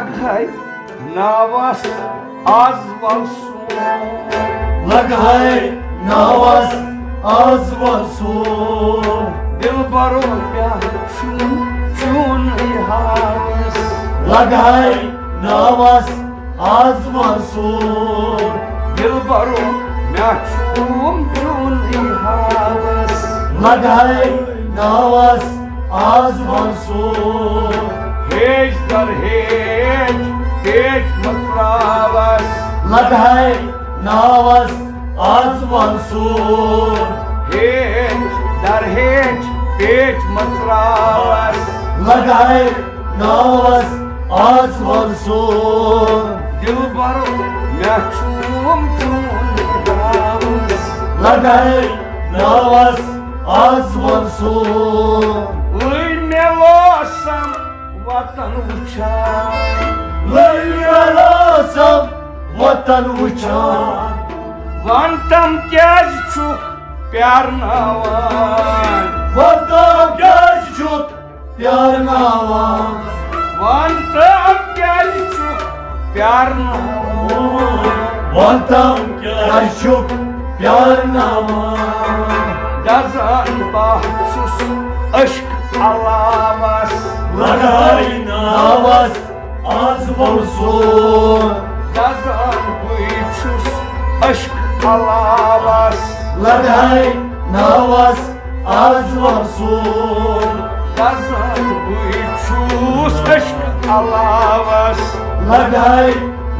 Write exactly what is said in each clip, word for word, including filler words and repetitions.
ہے ناوس آز ول سون۔ لگہے ناوس آز ول سون۔ دلبرو مےٚ چھُ چونُے ہاوس۔ لگہے ناوس آز ول سون۔ دلبرو مےٚ چھُ چونُے ہاوس۔ لگہے ناوس آز ول سون۔ ہیچ در ہیچ پیچ متراوس۔ لگہے ناوس آز ول سون۔ ہیچ در ہیچ پیچ متراوس۔ لگہے ناوس آز ول سون۔ دلبرو مےٚ چھُم چون ہاوس۔ لگہے ناوس آز ول سون۔ لٔج مےٚ لاسن وطن وٕچھان۔ لٔج مےٚ لاسن وطن وٕچھان۔ وَن تم کیٛازِ چھُکھ پیارناوان؟ وَن تم کیٛازِ چھُکھ پیارناوان؟ وَن تم کیٛازِ چھُکھ پیارناوان؟ وَن تم کیٛازِ چھُکھ پیارناوان؟ دزان بہٕ چھُس عشق علاوس۔ لگہے ناوس آز ول سون۔ دزان بہٕ چھُس عشق علاوس۔ لگہے ناوس آز ول سون۔ دزان بہٕ چھُس عشق علاوس۔ لگہے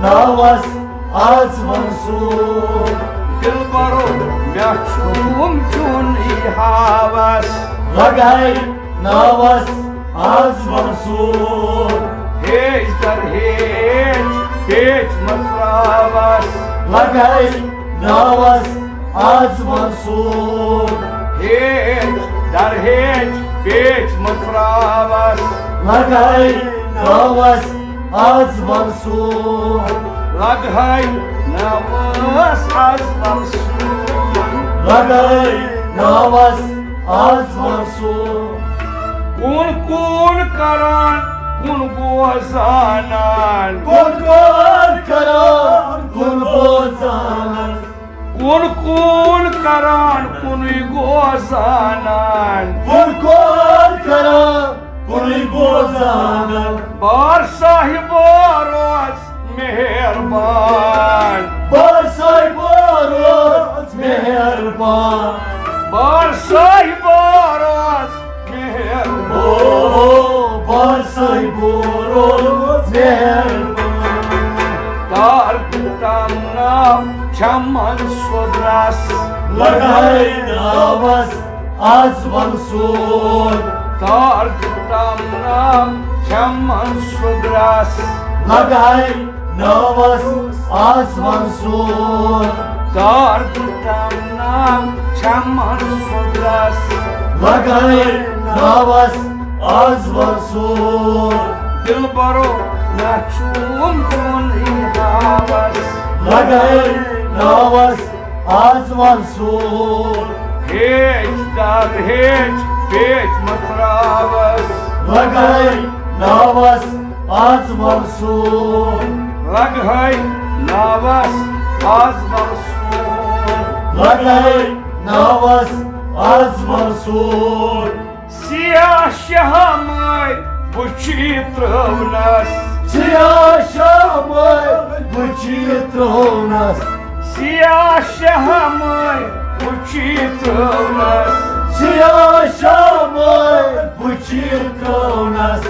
ناوس آز ول سون۔ دلبرو مےٚ چھُم چونُے ہاوس۔ لگہے ناوس آز ول سون۔ ہیچ در ہیچ پیچ متراوس۔ لگہے ناوس آز ول سون۔ ہیچ در ہیچ پیچ متراوس۔ لگہے ناوس آز ول سون۔ لگہے ناوس آز ول سون۔ لگہے ناوس آز ول سون۔ کُن کُن کران کُن بوزانان۔ کُن کُن کران کُن بوزانان۔ کُن کُن کران کُنُے گوزانان۔ کُن کُن کران کُنُے گوزانان۔ بار صاحبو روز مہربان۔ بار صاحبو روز مہربان۔ بار صاحبو روز مہربان۔ او بار صاحبو روز مہربان۔ تار تمنا چمن سودرس۔ لگہے ناوس آز ول سون۔ تار تمنا چمن سودرس۔ لگہے ناوس آز ول سون۔ تار تمنا چمن سودرس۔ لگہے ناوس آز ول سون۔ دلبرو مےٚ چھُم چونُے ہاوس۔ لگہے ناوس آز ول سون۔ ہیچ در ہیچ پیچ متراوس۔ لگہے ناوس آز ول سون۔ لگہے ناوس آز ول سون۔ لگہے ناوس آز ول سون۔ سیاہ شاہ مٲلۍ بُچھی ترٲونس۔ سیاہ شاہ مٲلۍ بُچھی ترٲونس۔ سیاہ شاہ مٲلۍ بُچھی ترٲونس۔ سیاہ شاہ مٲلۍ بُچھی ترٲونس۔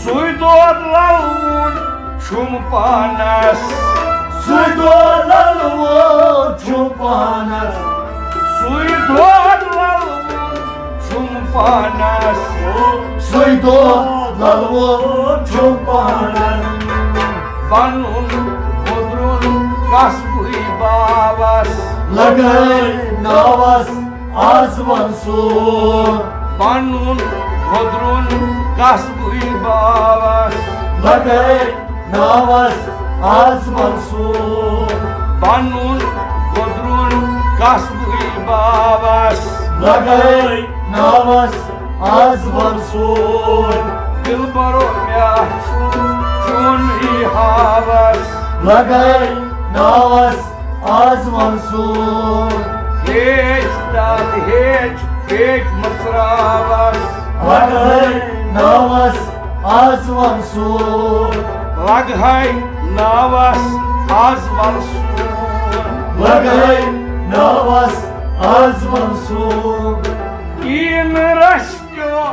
سُے دود للوُن چھُم پانس۔ سُے دود للوُن چھُم پانس۔ سُے دود للوُن چھُم پانس۔ سُے دود للوُن چھُم پانس۔ پنُن گُزرُن قصبٕے باوس۔ لگہے ناوس آز ول سون۔ پنُن گُزرُن قصبٕے باوس۔ لگہے ناوس آز ول سون۔ پنُن گُزرُن قصبٕے باوس۔ لگہے ناوس آز ول سون۔ دلبرو مےٚ چھُم کُن یی ہاوس۔ لگٲے ناوس آز منصور۔ ہیچ داد ہیچ پیچ مژراوس۔ لگٲے ناوس آز منصور۔ لگہے ناوس آز منصور۔ لگٲے ناوس آز منصور۔ کین رستیو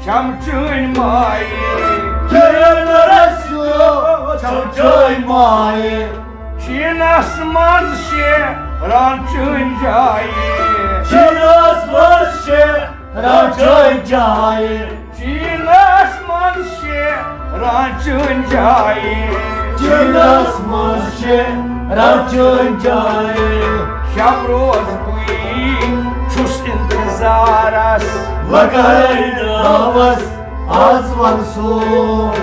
چھم چٲنۍ مایہِ۔ کین رستیو چھم چٲنۍ مایہِ۔ چینس منٛز شیران چٲنۍ جایہِ۔ چینس منٛز شیران چٲنۍ جایہِ۔ چینس منٛز شیران چٲنۍ جایہِ۔ چینس منٛز شیران چٲنۍ جایہِ۔ شب روز بٕے چھُس انتظارس۔ لگٲے ناوس آز منصور۔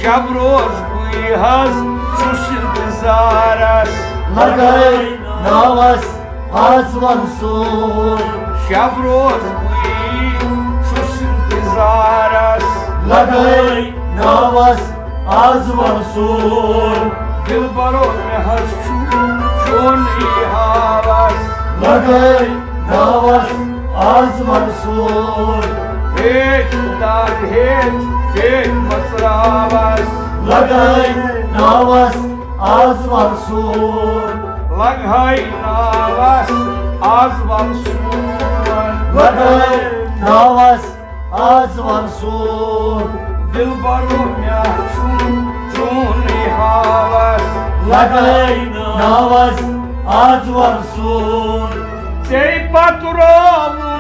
شب روز بٕے حظ چھُس انتظارس۔ لگٲے ناوس آز منصور۔ شب روز بٕے چھُس انتظارس۔ لگٲے ناوس آز منصور۔ دلبرو مےٚ حظ چھُ چون یی ہاوس۔ لگٲے ناوس آز منصور۔ ہیچ داد ہیچ پیچ مژراوس۔ لگٲے ناوس آز منصور۔ لگہے ناوس آز منصور۔ لگٲے ناوس آز منصور۔ دلبرو مےٚ چھُ چونُے ہاوس۔ لگٲے ناوس آز منصور۔ ژے پتہٕ رووُم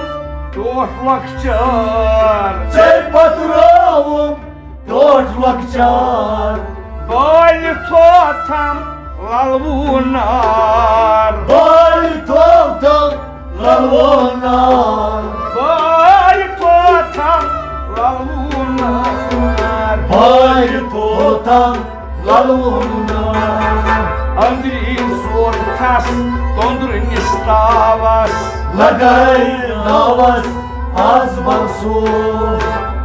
ٹوٹھ لۄکچار۔ ژے پتہٕ رووُم ٹوٹھ لۄکچار۔ بالہِ تھوتھم للوُن نار۔ بالہِ تھوتھم للوُن نار۔ بالہِ تھوتھم للوُن نار۔ بالہِ تھوتھم للوُن نار۔ أنٛدری زوتھس توٚنٛدرٕ نِستاوس۔ لگٲے ناوس آز منصور۔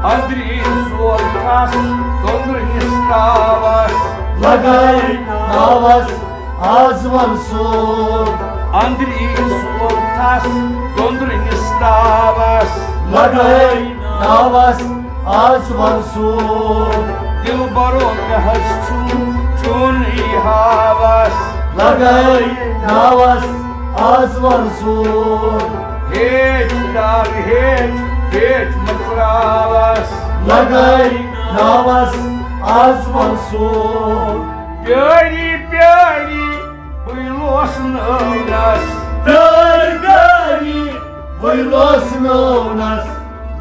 أنٛدری زوتھس توٚنٛدرٕ نِستاوس۔ لگٲے ناوس آز منصور۔ أنٛدری زوتھس توٚنٛدرٕ نِستاوس۔ لگٲے ناوس آز منصور۔ دلبرو مےٚ حظ چھُ چونُے ہاوس۔ لگٲے ناوس آز منصور۔ ہیچ داد ہیچ پیچ مژراوس۔ لگٲے ناوس آز منصور۔ پیاری پیاری بٕے لوس نٲونس۔ پیاری پیاری بٕے لوس نٲونس۔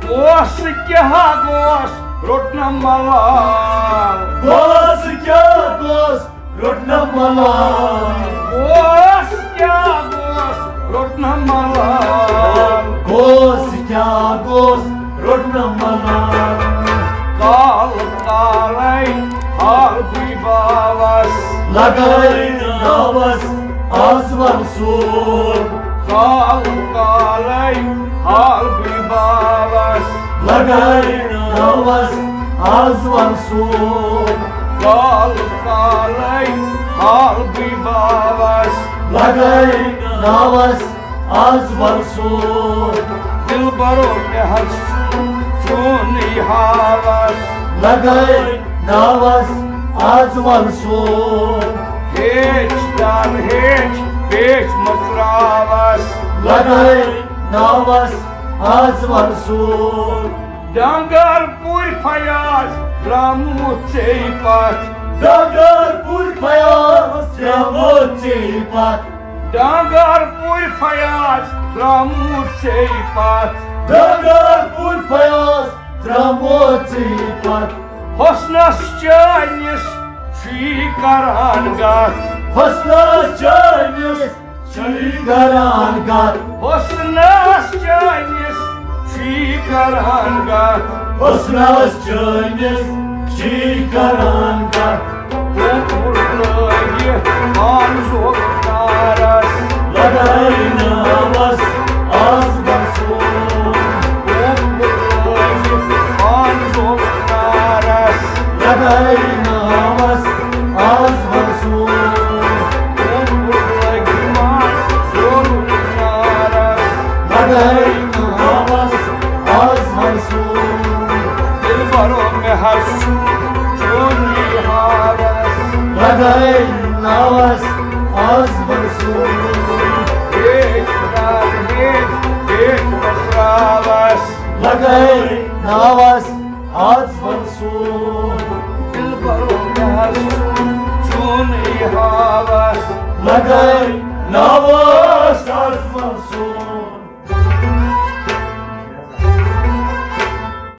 گوس کیٛاہ گوس روٚٹ نہ ملال۔ گوس کیٛاہ گوس روٚٹ نہ ملال۔ گوس کیٛاہ گوس روٚٹ نہ ملال۔ گوس کیٛاہ گوس روٚٹ نہ ملال۔ کال کالے حال بٕے باوس۔ لگٲے ناوس آز منصور۔ کال کالے حال بٕے باوس۔ لگٲے ناوس آز منصور۔ کال کالے حال بٕے باوس۔ لگٲے ناوس آز منصور۔ دلبرو مےٚ حظ چھُ چونُے ہاوس۔ لگٲے ناوس آز منصور۔ ہیچ داد ہیچ پیچ مژراوس۔ لگٲے ناوس آز منصور۔ ڈنگر پوٗرۍ فیاض درٛامُت ژے پتھ۔ ڈنگر پوٗرۍ فیاض درٛامُت ژے پتھ۔ ڈنگر پوٗرۍ فیاض درٛامُت ژے پتھ۔ ڈنگر پوٗرۍ فیاض درٛامُت ژے پتھ۔ حسنس چٲنِس چھُے کران گتھ۔ حسنس چٲنِس چھُے کران گتھ۔ حسنس چٲنِس چھُے کران گتھ۔ حسنس چٲنِس چھُے کران گتھ۔ اوٚنٛگُر لٲگِتھ پان زول نارس۔ لگٲے ناوس آز منصور۔ اوٚنٛگُر لٲگِتھ پان زول نارس۔ لگٲے ناوس لگٲے ناوس آز منصور۔ بیچھ راز ہیچھ، بیچھ مشراوس۔ لگٲے ناوس آز منصور۔ دلبرو مےٚ حظ چھُن، چھُن یہِ ہاوس۔ لگٲے